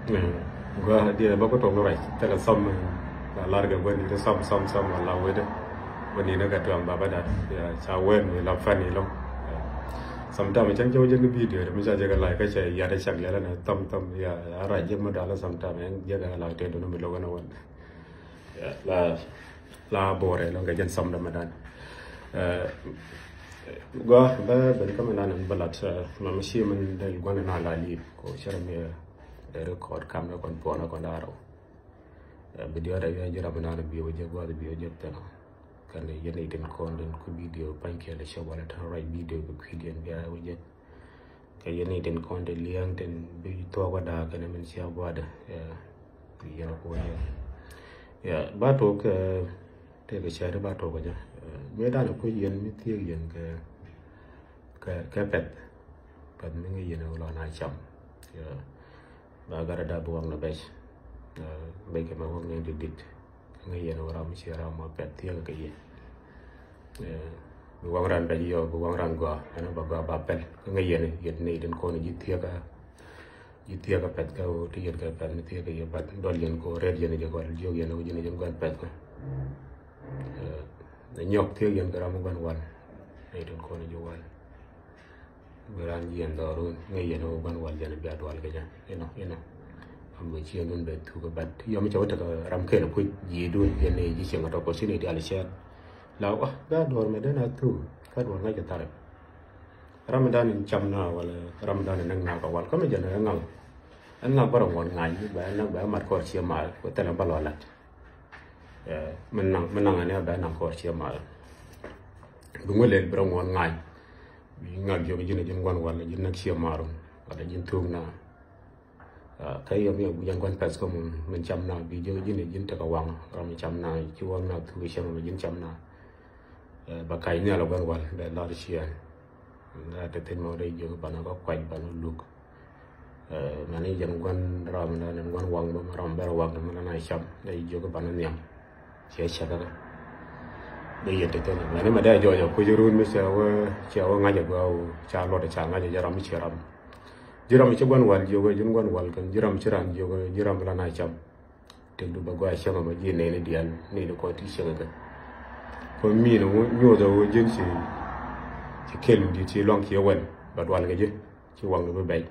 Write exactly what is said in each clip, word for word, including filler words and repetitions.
Gua dia ba ko tong right. Tela sam la larga gua ni sam sam sam wala wede. Wani na ka tuang baba dat. Ya, sa wen mi la fani lo. Sometimes chan jaw jeng video mi sa jaga like ka cha ya da chak lela na tam tam ya ara je ma dala sometimes yang jaga la te do no mi lo gana wan. Ya, la la bore lo ga jen sam da madan. Gua ba ben ka madan balat ma ma shi man del gwana na la li ko shara mi record kam da kon pona kon daro. Video da ya jira madan bi wo je gua bi wo je tena. Kan yene itin kon den ku video pan ke le shawala ta right video ku kidien bi a wo je. Kɛ yɛn itin kɔn te liɛŋ tin bi thuɔk wä da̱a̱k kɛn min cia gua̱dɛ. Yɛn kuɔ yɛn ya ba tok tëëkɛ cɛɛt ba tok kɛ jɛ. Mi dan kuc yɛn mi thiek yɛn kɛ kɛ pɛth pɛth mi ŋi̱ yɛn wä lɔ na cam. Ba gat a dap bi waŋ na bɛc bɛc kɛ mɛ waŋ ni dit dit. Kä ŋäc yɛn wä ram mi ci ram ma pɛt thiäkä kɛ yɛ. Bi waŋ ran bɛc yɔ bi waŋ ran gɔaa ɛn ba gɔaa ba pɛl. Kä ŋäc yɛn yɛn ni tin kɔn ji̱ thiäkä ji̱ thiäkä pɛt kä wä ti yɛn kɛ pɛt ni thiäkä yɛ bat dɔl yɛn kɔ rɛt yɛn jɛ gɔl jiök yɛn wä ji̱n jɛn gɔl pɛt kä. Ni nyɔk thiäk yɛn kɛ ram mi gua̱n wal ni tin kɔn ji̱ wal. Bi ran jiɛn dhɔrun ŋäc yɛn wä gua̱n wal jɛn bia dual kɛ jɛ inɔ inɔ. Am bɛ ciɛn dun bɛ thuk bat yɔm cɛ wä tekɛ ram kɛl kuc ji̱ dun yɛn ni ji̱ cieŋ atɔ kɔ cini dial cɛɛt. La wä ga duɔr mɛ den a thuk ka duɔr ŋa̱c kɛ tharɛ. Ram dan in cam na wala ram dan in näk na kɛ wal kä mɛ jɛn ɛ ŋaŋ. Ɛn ŋaŋ bä rɔ ŋuɔn ŋa̱c bɛ ɛ näk bɛ ɛ mat kɔr cie mal wä thɛlɛ bä lɔ lat. Min naŋ min naŋ ani a bɛ naŋ kɔr cie mal. Bi ŋuɛ lel bi rɔ ŋuɔn ŋa̱c. Bi ŋa̱c jiök ji̱n a ji̱n gua̱n wal ji̱n näk cie mal wala ji̱n thuk na. Kä yɛ mi a guic an gua̱n pɛth kä mun min cam na bi jiök ji̱n a ji̱n tekɛ waŋ ram mi cam na ci waŋ na thuk cam mi ji̱n cam na. Ba kac nhial a gua̱n wal bɛ lar ciɛɛn. Ŋa̱ te thin mɔ dee jiök banɛ kä kuac banɛ luk. Mɛn i̱ jɛn gua̱n ram dan in gua̱n waŋ bä ma ram bɛr waŋ mɛ lana cam dee jiök banɛ nhiam. Ciɛ cɛkä kä dee yɛn te thin mɛn i̱ mɛ dee jɔɔc a kuc run mi cɛ wä cɛ wä ŋa̱c a gɔaa wä ca luɔt ca ŋa̱c a jɛ ram mi ciɛ ram. Ji̱ ram ci gua̱n wal jiök ji̱n gua̱n wal kɛn ji̱ ram ci ran jiök ji̱ ram lana cam. Tëkdu bä gɔaa cäŋ ɛmɔ ji̱ nɛy ni diaal nɛy ni kɔc ti cäŋ kɛ. Kɔ mi ni nyuɔth ɛ ɣöö ji̱n ci ci kɛl mi di̱t ci luaŋ ci ɛ wɛl bɛ dual kɛ ji̱ ci waŋ kɛ bi bɛc.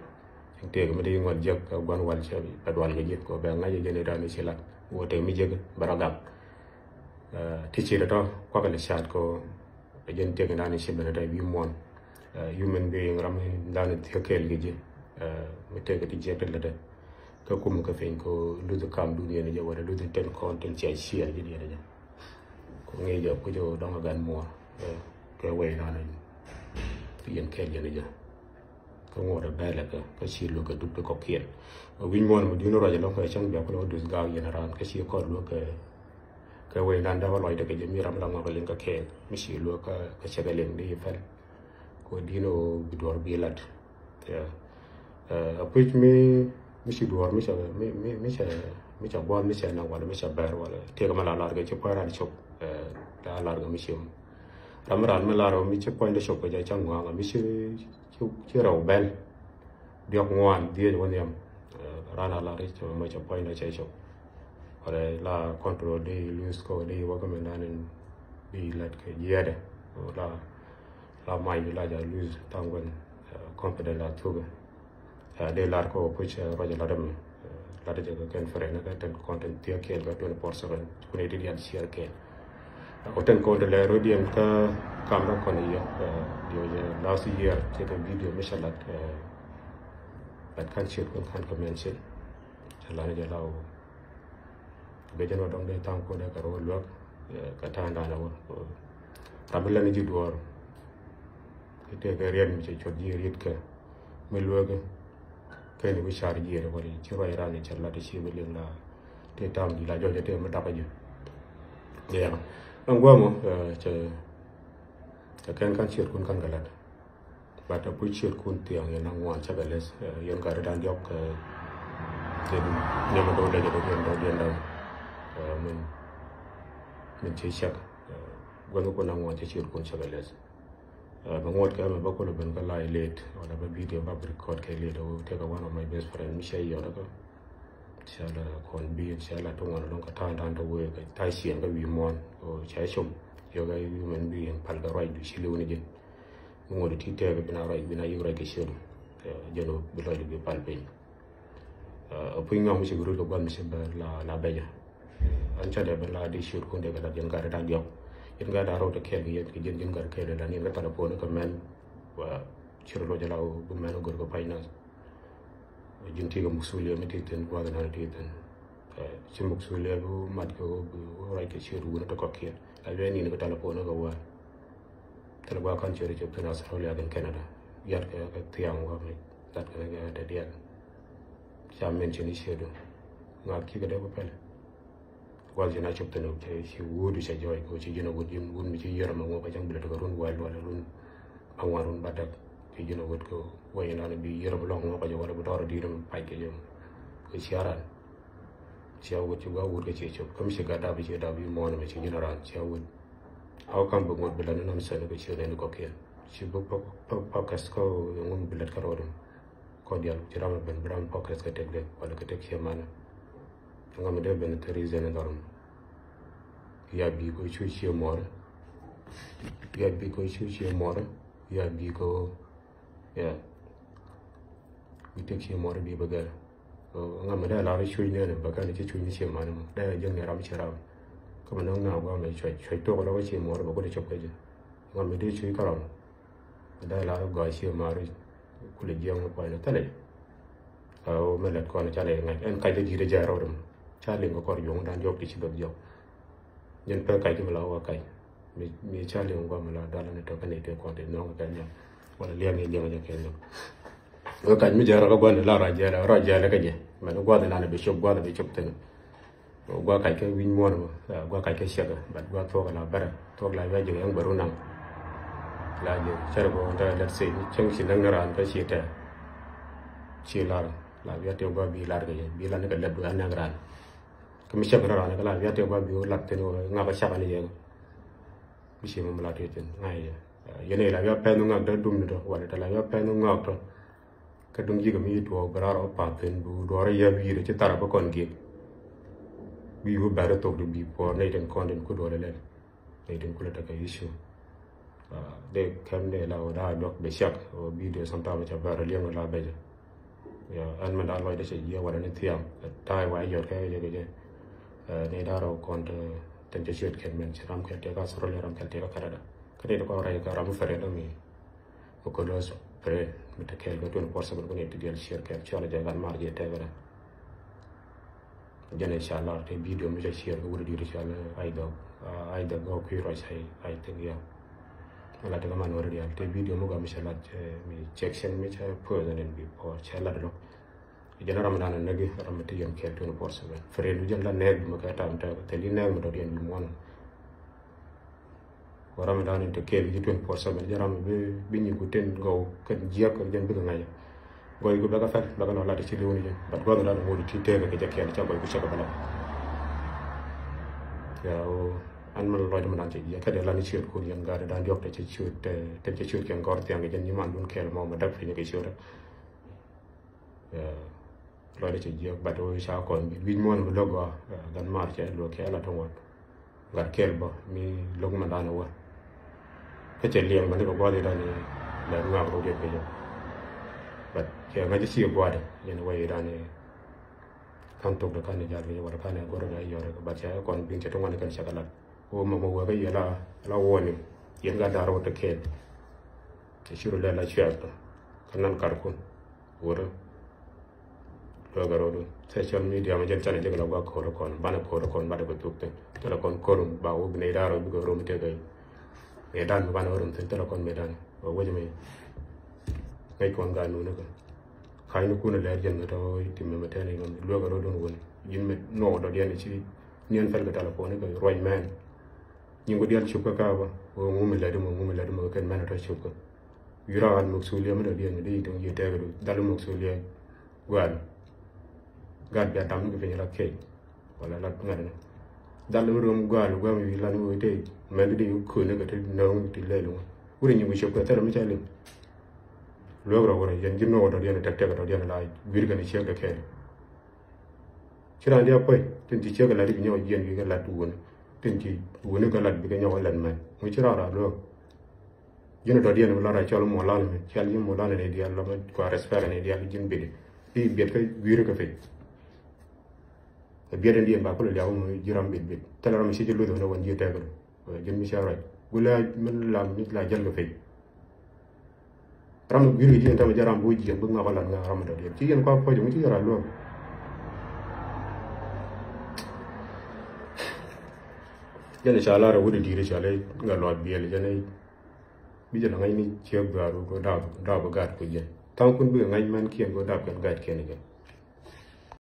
Cäŋ tëëk mi ti ŋuɔt jiäk kɛ gua̱n wal cɛ bɛ dual kɛ ji̱ kɔ bɛ ŋa̱c ɛ ji̱n i̱ da̱n i̱ ci lat ɣöö tëëk mi jiäk bɛ rɔ gak. Ti ci tɔ̱tɔ̱ kuak kɛ lɛ ca̱a̱t kɔ. Ɛ jɛn tiɛk in dan in ci ben ɛ tɛy wi̱i̱ muɔ̱ɔ̱n. Human being ram in dan in thiek kɛɛl kɛ ji̱. Mi tëëk ti jiɛk ti lätdɛ kä kum kä piny kɛ luth kam dun yɛn jɛ wala luth ten kɔn tin cia ciɛɛl ji̱ diɛn jɛ. Kɛ ŋi̱i̱c jɛ kuc dɔŋ a gan muɔ̱ɔ̱n kɛ wɛy dan in yɛn kɛɛl yɛn jɛ. Kä ŋuɔt a bɛl ɛ kɛ kä ci luek kɛ duk ti kɔkiɛn. Wi̱c muɔ̱ɔ̱n mi dun ruac ɛlɔ̱ŋ kɛ cäŋ bia kulɛ wä duth gaak yɛn a raan kä ci kɔt luek kɛ kɛ wec nan dee wä lɔcdɛ kɛ jɛ mi ram la ŋɔk liŋ kɛ kɛɛl mi ci luek kä cɛ kɛ liŋ di pɛl. Kɛ wec di̱n ɣöö bi duɔ̱ɔ̱r bi lat. A puc mi mi ci duɔ̱ɔ̱r mi cɛ mi mi mi cɛ mi cɛ buɔ̱ɔ̱th mi cɛ naŋ wala mi cɛ bɛr wala tiek mi la lar kɛ ci puɔ̱ny ran cop. La lar kɛ mi ci ram mi ran mi lar mi ci puɔ̱ny de cop kɛ jɛ cä ŋuaŋ mi ci ci rɛw bɛl. Diɔk ŋuan dhiec wä nhiam. Ran a lar i̱ cɛ mɛ cɛ puɔ̱ny dee cɛ cop. Wala la control di lose ko di wä kä mɛ nan in di lat kɛ jiɛdɛ. La la mac bi la ja lose thaŋ wän confident la thuk. Di lar ko puc ruac lat mi lat jɛ kɛ kɛn friend kɛ ten content thiek kiɛl kɛ twenty four seven kun iti dial share kɛɛl. Ko ten kɔn ti lɛ rodiɛn kä kam kä kɔn yɛ diɔ jɛ last year cɛ kɛ video mi cɛ lat. But kan share kun kan kɛ mention cɛ lat jɛ la wä. Bɛ jɛn wa dɔŋ dee thaŋ kun dee kɛ rɔ luäk kɛ ta̱a̱ da̱a̱n wä. Ram mi lɛn ji̱ duɔɔr kɛ tëë kɛ riɛt mi cɛ cuɔt ji̱ riet kɛ mi luäk kɛ ni wi̱c car jiɛɛr wala ci ruac ran ni cɛ lat ci bi liŋ la. Tëë tam di la jɔc tëë mi dak ji̱. Ɛn guamɔ cɛ kɛn kan ciɛt kun kan kɛ lat. But a puc ciɛt kun thiaŋ yɛn a ŋuan cakɛ leth yɛn gat dan diɔk. Thin nyamɛ dɔw lec dɔw diɛn dɔw diɛn dɔw min min ci cak. Gua̱n kun a ŋuan cɛ ciɛt kun cakɛ leth. Bɛ ŋuɔt kɛ mɛ bä kulɛ ben kä live late wala bä video bä record kɛ late. Ɔ tekɛ one of my best friend mi cɛ yɔt kä. Cɛ la kɔn bi cɛ la ti ŋuan lɔŋ kɛ ta̱a̱ da̱a̱n ti wee kɛ ta̱a̱ ciɛŋ kɛ wi̱i̱ muɔ̱ɔ̱n. Ɔ cɛ com yɔ kɛ wi̱i̱ mɛn bi pal kɛ ruacdu ci li̱w ni ji̱n. Bi ŋuɔ̱t ti tɛɛk bi na ruac bi na yi̱k ruac kɛ ciötdu. Jɛn ɔ bi lɔcdu bi pal piny. Ɛ puc ŋɔak mi ci bi rut kɛ gua̱th mi ci bɛ la la bɛcä. An ca dee bɛ la di ciöt kun dee kɛ la jɛn gat da̱a̱n diɔ̱k. Jɛn gat da̱a̱n rot kɛ kɛɛl kɛ yɛn kɛ jɛn jɛn gat kɛɛl la ni kɛ telephone kɛ mɛn. Wa ci rɔ lɔc la bi mɛn gör kɛ pay na. Ji̱n ti kɛ muksulia mi ti thin gua̱th nan ti thin. Ci muksulia bi mat kɛ bi ruac kɛ ciöt wun ti kɔkiɛn. La bɛ nin kɛ telephone kɛ wä. Thil gua̱a̱ ka̱n ciöt cop thin Australia kɛn Canada. Yat kɛ kɛ thiaŋ wä mi lat kɛ kɛ dɛ diɛl. Ca min ci ni ciöt ŋa̱k ki kɛ dee bi pɛl. Gua̱th ci na cop thin ci wut cɛ jɔɔc kɛ ci ji̱n a wut ji̱n wut mi ci yier ma ŋuɔk kɛ cäŋ bi lɛ tekɛ run wal wal run. Aŋuan run ba däk ci ji̱n a wut kɛ wä in lan bi yier bi lɔŋ ŋuɔk kɛ jɛ wala bi dɔr di rim pac kɛ jɛ. Kɛ cia ran. Cia wut ci gua̱ wut kɛ ci cop kä mi ci gat dap ci dap yi muɔ̱ɔ̱n mi ci ji̱n a ran cia wut. How come bi ŋuɔt bi lɛ ni nɔn sɛn kɛ ci nɛn kɔkiɛn ci bi pɔkäs kä ŋun bi lɛt kä rɔɔdun. Kɔ dial ci ram ben bi ram pɔkɛth kɛ tek dek wala kɛ tek cie manɛ. Ŋa mi dee ben thɛ reason in dhɔrɔm. Ya bi ko cu cie mɔr. Ya bi ko cu cie mɔr. Ya bi ko ya. Bi tek cie mɔr bi bɛ gɛr. Ŋa mi dee lar cuc nɛn bɛ kɛn ci cuc ni cie manɛ mɔ dee jɛn ni ram ci ram. Kä mi nɔŋ na gua mi cuc cuc tok lɔ cie mɔr bɛ ko dee cop kɛ jɛ. Ŋa mi dee cuc kä ram. Dee lar gɔaa cie mari kulɛ jiɛŋ ni puɔ̱ny ni thilɛ. Ɛ ɣöö mi lɛt kɔn ca lɛ ŋa̱c ɛn kac dee di̱i̱t ɛ jɛ rɔɔdɛ mɔ ca liŋ kɛ kɔr juɔ̱ŋ dan diɔk ti ci beth diɔk. Jɛn pek kac ti mi la wä kac mi ca liŋ guam mi la dal ni tɔk kɛ ni tëë kɔn ti nɔŋ kɛ kɛ nyam. Wala liɛŋ ni liɛŋ jɛ kɛ nyam. Wä kac mi jɛ rɔ kɛ guan ni la rɔ jɛ rɔ jɛ lɛ kɛ jɛ mɛn guath ilan bi cop guath bi cop thin. Gua kac kä wi̱ny muɔ̱ɔ̱n mɔ gua kac kä ciɛk. But gua thuɔk la bɛrɛ thuɔk la wiac jɛ yɛŋ bɛru naŋ. La jɛ cɛr bɔ wä let's say cäŋ ci näk ni raan kä ci tɛɛ. Ci lar la wiac tëë gua bi lar kɛ yɛ bi lar ni kɛ lɛp du anɛk raan. Kä mi ciɛk ni raan kä la wiac tëë gua bi wä lat thin wä ŋak kä cak ni yɛ. Mi ci mi mi la tëë thin ŋa̱c yɛ yɛn ila wiac pɛn ŋak dee dum ni tɔ wala tɛ la wiac pɛn ŋak tɔ. Kä duŋ ji̱ kɛ mi tuɔɔk bi raar ɔ path thi̱n bi duɔɔr yäp yi̱i̱r ci thar bä kɔn gi̱i̱k. Bi yup bɛr thok di bi puɔɔr nɛy tin kɔn tin ku duɔl ilɛl nɛy tin ku lɛ tekɛ issue. Dee kɛm dee la wä daa duɔk bɛ ciak wä video sometime ca bɛr liɛŋ la bɛcɛ. Ɛn mɛn daa lɔcdɛ cɛ jiɛ wala ni thiam ta̱a̱ wa yɔt kɛ jɛ kɛ jɛ. Nɛy daa rɔ kɔn tin cɛ ciöt kɛn mɛn ci ram kɛl tiɛk Australia ram kɛl tiɛk Canada. Kä nɛy ti kɔn rɛy kɛ ram mi fɛrɛ dɔ mi. Kä kɛ luɔ̱th pray mi te kɛɛl kɛ twenty four seven kɛ ni ti diɛl share kɛɛl cɔl jɛ gan mar jɛ tɛkɛ dɛ. Jɛn inshallah te video mi cɛ share kɛ wuri diɛl cɔl ai dɔk ai dɔk gɔ kui̱ rɔc ai ai thin ya. Ala te kɛ man wuri diɛl te video mi gɔ mi cɛ lat mi section mi cɛ post ni bi po cɛ lat lok. Jɛn ram dan nɛgi ram mi ti yɛn kɛɛl twenty four seven pray lu jɛn la nɛg mi kɛ tam tɛkɛ te li nɛg mi dɔ diɛn bi muɔn. Wä ram dan in te kɛɛl ji̱ twenty four seven ji̱ ram bi bi nyi ku ten gɔw kɛn jiäk kɛ jɛn bikɛ ŋa̱c. Gɔy ku bɛkɛ fɛl bɛkɛ nɔ lat ci liw ni jɛ but guath dan modi ti tɛɛkɛ kɛ jɛ kɛɛl ca gɔy ku cɛ kɛ bɛ lat. Ya o an mɛ lɔc mɛ dan cɛ jiäk kɛ dee lan ciöt kun yɛn gat dan diɔk te cɛ ciöt te cɛ ciöt kɛn gɔr thiaŋ kɛ jɛn nyi man dun kɛɛl mɔ mɛ däk piny kɛ ciöt. Lɔcdɛ cɛ jiɛk bat wä ca kɔn bi wi̱c muɔ̱n bi lo̱k gɔaa. Gan mar cɛ luɔk kɛ la tɔŋ wä gat kɛl bä mi lo̱k mɛ dan wä. Kä cɛ liɛŋ bä ni kɛ gua̱th idan lɛ ŋak rot yɛ pecä. Bat cɛ ŋa̱c ci gua̱dɛ yɛn wä idan kan thok de kan jal kɛ wala kan gor kɛ yɔr bat cɛ kɔn bin cɛ tɔŋ wä ni kɛn cɛ kɛ lat. Wä mɛ mɛ wä kɛ yɛ la la wä ni yɛn gat dar wä te kɛl. Cɛ ci ru lɛ la cuɛk tɔ kä nan karkun. Wurä luäk a rɔɔdu social media ma jɛn canɛ jek la gua ko̱r kɔn banɛ ko̱r kɔn banɛ kɛ thuk thin thilɛ kɔn ko̱r ba wä binɛ idaar wä bikɛ rom tekɛ. Mɛ dan mi banɛ wä rom thin thilɛ kɔn mɛ dan wä wec mɛ. Ŋäc kɔn gaa nuni kɛ ka̱ny ni kun a lɛɛr jɛn mɛ tɔ ti mɛ mɛ tɛn iŋɔ luäk a rɔɔdun wun ji̱n mɛ nuɔk dɔ̱diɛn ci niɛn pɛl kɛ telephone kɛ ruac mɛn. Nyin ku dial cupkä kä bä wä ŋumi lɛt mɔ ŋumi lɛt mɔ kɛn mɛn a tɔ cupkä. Yura an muksulia mi dɔ̱diɛn mi di dɔ̱ŋ yi tɛk du dhal muksulia. Gual gat bia dam ki piny la kec wala la ŋat ni dhal mi rom gual guam yi lan mi wete mɛn di di yu kuni ka ti nöŋ ti lɛl ŋu. Wuri nyi mi cop ka thɛl mi ca lim. Luek rɔ wuri yɛn ji̱ no̱o̱k dɔ̱diɛn tɛk tɛk dɔ̱diɛn la guir kɛn ciek de kɛn. Ci raan diaal puɔ̱c tin ci ciek kɛ lat i̱ bi nyɔk jiɛn wi̱i̱ kɛ lat wuni. Tin ci wuni kɛ lat bikɛ nyɔk kɛ lat mɛn. Ŋu ci raan raan luäk. Ji̱n dɔ̱diɛn mi lat a cɔl Molana mi cial ji̱n Molana ni diaal lɔ mi kua respect ni diaal ji̱n biɛt. I̱ biɛt kä wi̱i̱ri kɛ piny. Ɛ biɛt in diɛn ba kulɛ liak mi ji̱ ram biɛt biɛt. Thilɛ ram mi ci ji̱ luth wuni wän ji̱ tɛk. Ji̱n mi ca ruac gulɛ mi la mi la jäl kɛ piny. Ram guir kɛ ji̱n tämɛ jɛ ram bu jiɛn bi ŋak ɔ lat ŋak ram dɔ̱diɛn ci yɛn kua puɔ̱c mi ci yɛn ra luäk. Jɛn ca lar a wut a di̱i̱t ca lɛ ŋa luac biɛl jɛn bi jɛ la ŋa̱c ni ciek ga̱a̱r wut kɛ daap daap bi gaat kɛ jɛn tha̱a̱ŋ kun bikɛ ŋa̱c mɛn kiɛn kɛ daap kɛn gaat kiɛn kɛn.